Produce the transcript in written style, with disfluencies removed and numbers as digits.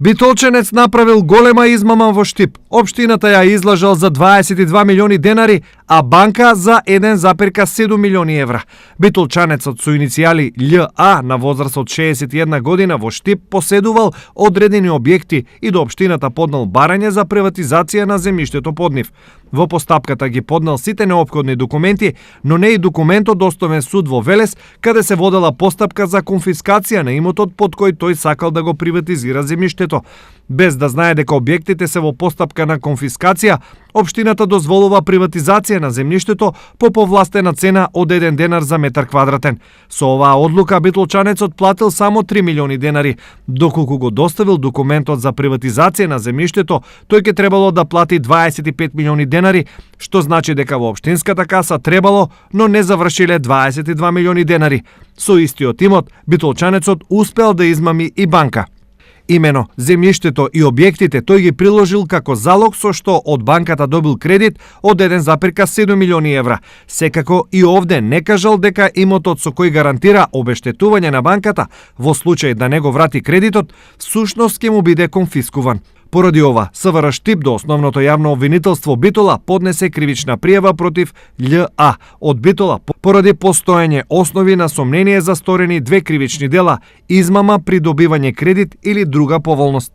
Битолченец направил голема измама во Штип. Општината ја излажал за 22 милиони денари, а банка за 1,7 милиони евра. Битолчанецот со иницијали ЛА на возраст од 61 година во Штип поседувал одредени објекти и до општината поднел барање за приватизација на земјиштето под нив. Во постапката ги поднел сите неопходни документи, но не и документот до Основен суд во Велес, каде се водела постапка за конфискација на имотот под кој тој сакал да го приватизира земјиштето. Без да знае дека објектите се во постапка на конфискација, општината дозволува приватизација на земјиштето по повластена цена од 1 денар за метар квадратен. Со оваа одлука битолчанецот платил само 3 милиони денари, доколку го доставил документот за приватизација на земјиштето, тој ќе требало да плати 25 милиони денари, што значи дека во општинската каса требало, но не завршиле 22 милиони денари. Со истиот имот, битолчанецот успел да измами и банка. Имено, земјиштето и објектите тој ги приложил како залог со што од банката добил кредит од 1,7 милиони евра. Секако и овде не кажал дека имотот со кој гарантира обештетување на банката во случај да не го врати кредитот, всушност ќе му биде конфискуван. Поради ова, СВР Штип до Основното јавно обвинителство Битола поднесе кривична пријава против љА од Битола поради постоење основи на сомнение за сторени 2 кривични дела: измама при добивање кредит или друга поволност.